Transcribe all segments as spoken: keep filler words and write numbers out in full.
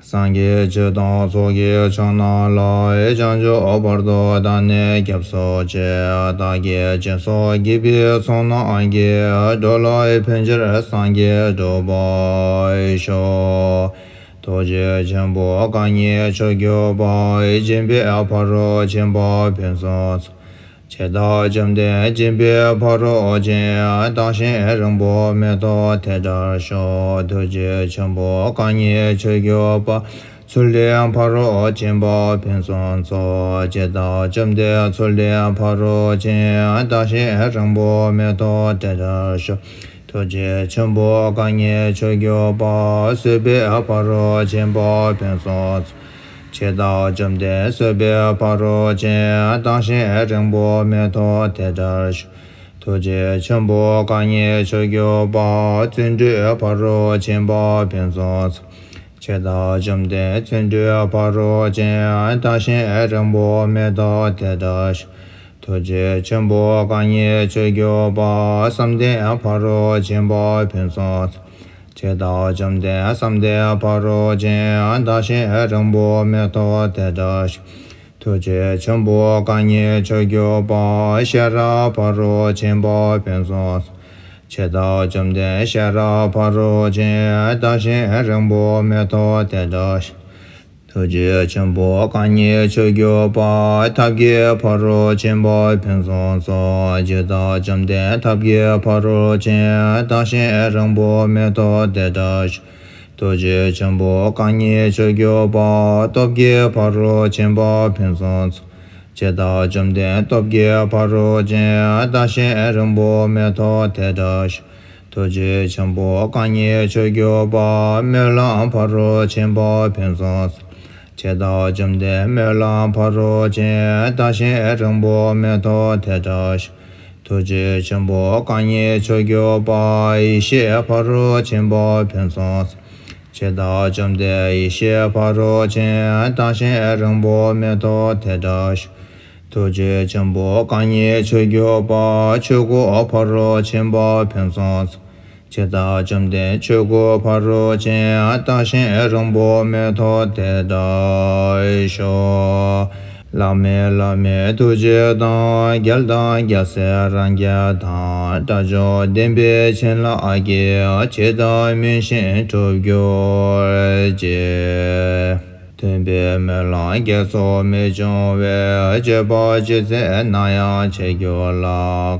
སངས་རྒྱས་སྤྱི་དང་ཚོགས་ཀྱི་མཆོག་རྣམས་ལ། བྱང་ཆུབ་བར་དུ་བདག་ནི་སྐྱབས་སུ་མཆི། བདག་གིས་སྦྱིན་སོགས་བགྱིས་པའི་ཚོགས་རྣམས་ཀྱིས། འགྲོ་ལ་ཕན་ཕྱིར་སངས་རྒྱས་འགྲུབ་པར་ཤོག། ཐུགས་རྗེ་ཆེན་པོ་རྐང་གཉིས་མཆོག་གྱུར་པ། སྦྱིན་པའི་ཕ་རོལ་ཕྱིན་པ་ཕུན་སུམ་ཚོགས། ཇི་ལྟར་བཅོམ་ལྡན་སྦྱིན་པའི་ཕ་རོལ་ཕྱིན། བདག་གཞན་རིང་པོ་མེད་དོ་དེ་འདྲར་ཤོག། ཐུགས་རྗེ་ཆེན་པོ་རྐང་གཉིས་མཆོག་གྱུར་པ། ཚུལ་ཁྲིམས་ཕ་རོལ་ཕྱིན་པ་ཕུན་སུམ་ཚོགས། ཇི་ལྟར་བཅོམ་ལྡན་ཚུལ་ཁྲིམས་ཕ་རོལ་ཕྱིན། བདག་གཞན་རིང་པོ་མེད་དོ་དེ་འདྲར་ཤོག། ཐུགས་རྗེ་ཆེན་པོ་རྐང་གཉིས་མཆོག་གྱུར་པ། བཟོད་པའི་ཕ་རོལ་ཕྱིན་པ་ཕུན་སུམ་ཚོགས། ཇི་ལྟར་བཅོམ་ལྡན་བཟོད་པའི་ཕ་རོལ་ཕྱིན། བདག་གཞན་རིང་པོ་མེད་དོ་དེ་འདྲར་ཤོག། ཐུགས་རྗེ་ཆེན་པོ་རྐང་གཉིས་མཆོག་གྱུར་པ། བརྩོན་འགྲུས་ཕ་རོལ་ཕྱིན་པ་ཕུན་སུམ་ཚོགས། ཇི་ལྟར་བཅོམ་ལྡན་བརྩོན་འགྲུས་ཕ་རོལ་ཕྱིན། བདག་གཞན་རིང་པོ་མེད་དོ་དེ་འདྲར་ཤོག། ཐུགས་རྗེ་ཆེན་པོ་རྐང་གཉིས་མཆོག་གྱུར་པ། བསམ་གཏན་ཕ་རོལ་ཕྱིན་པ་ཕུན་སུམ་ཚོགས། ཇི་ལྟར་བཅོམ་ལྡན་བསམ་གཏན་ཕ་རོལ་ཕྱིན། བདག་གཞན་རིང་པོ་མེད་དོ་དེ་འདྲར་ཤོག། ཐུགས་རྗེ་ཆེན་པོ་རྐང་གཉིས་མཆོག་གྱུར་པ། ཤེས་རབ་ཕ་རོལ་ཕྱིན་པ་ཕུན་སུམ་ཚོགས། ཇི་ལྟར་བཅོམ་ལྡན་ཤེས་རབ་ཕ་རོལ་ཕྱིན། བདག་གཞན་རིང་པོ་མེད་དོ་དེ་འདྲར་ཤོག། ཐུགས་རྗེ་ཆེན་པོ་རྐང་གཉིས་མཆོག་གྱུར་པ། ཐབས་མཁས་ཕ་རོལ་ཕྱིན་པ་ཕུན་སུམ་ཚོགས། ཇི་ལྟར་བཅོམ་ལྡན་ཐབས་མཁས་ཕ་རོལ་ཕྱིན། བདག་གཞན་རིང་པོ་མེད་དོ་དེ་འདྲར་ཤོག། ཐུགས་རྗེ་ཆེན་པོ་རྐང་གཉིས་མཆོག་གྱུར་པ། སྟོབས་མཁས་ཕ་རོལ་ཕྱིན་པ་ཕུན་སུམ་ཚོགས། ཇི་ལྟར་བཅོམ་ལྡན་སྟོབས་མཁས་ཕ་རོལ་ཕྱིན། བདག་གཞན་རིང་པོ་མེད་དོ་དེ་འདྲར་ཤོག། ཐུགས་རྗེ་ཆེན་པོ་རྐང་གཉིས་མཆོག་གྱུར་པ། སྨོན་ལམ་ཕ་རོལ་ཕྱིན་པ་ཕུན་སུམ་ཚོགས། ཇི་ལྟར་བཅོམ་ལྡན་སྨོན་ལམ་ཕ་རོལ་ཕྱིན། བདག་གཞན་རིང་པོ་མེད་དོ་དེ་འདྲར་ཤོག། ཐུགས་རྗེ་ཆེན་པོ་རྐང་གཉིས་མཆོག་གྱུར་པ། ཡེ་ཤེས་ཕ་རོལ་ཕྱིན་པ་ཕུན་སུམ་ཚོགས། ཇི་ལྟར་བཅོམ་ལྡན་ཡེ་ཤེས་ཕ་རོལ་ཕྱིན། བདག་གཞན་རིང་པོ་མེད་དོ་དེ་འདྲར་ཤོག། ཐུགས་རྗེ་ཆེན་པོ་རྐང་གཉིས་མཆོག་གྱུར་པ། ཆོས་སྐུ་ཕ་རོལ་ཕྱིན་པ་ཕུན་སུམ་ཚོགས། ཇི་ལྟར་བཅོམ་ལྡན་ཆོས་སྐུ་ཕ་རོལ་ཕྱིན། བདག་གཞན་རིང་པོ་མེད་དོ་དེ་འདྲར་ཤོག། བླ་མེད་བླ་མེད་ཐུགས་རྗེ་དང་། རྒྱལ་དང་རྒྱལ་སྲས་རང་རྒྱལ་དང་། དགྲ་བཅོམ་བདེན་པའི་བྱིན་རླབས་ཀྱིས། ཇི་ལྟར་སྨོན་བཞིན་འགྲུབ་གྱུར་ཅིག། མཐུན་པའི་སྨོན་ལམ་རྒྱ་མཚོ་མི་འབྱུང་བའི། སྤྱོད་པ་ཇི་མཛད་ན་ཡང་བྱེད་འགྱུར་ལ།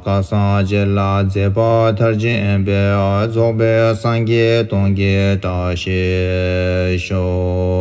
སྐལ་བཟང་བྱིན་རླབས་མཛད་པ་མཐར་ཕྱིན་པའི། རྫོགས་པའི་སངས་རྒྱས་སྟོང་གི་བཀྲ་ཤིས་ཤོག།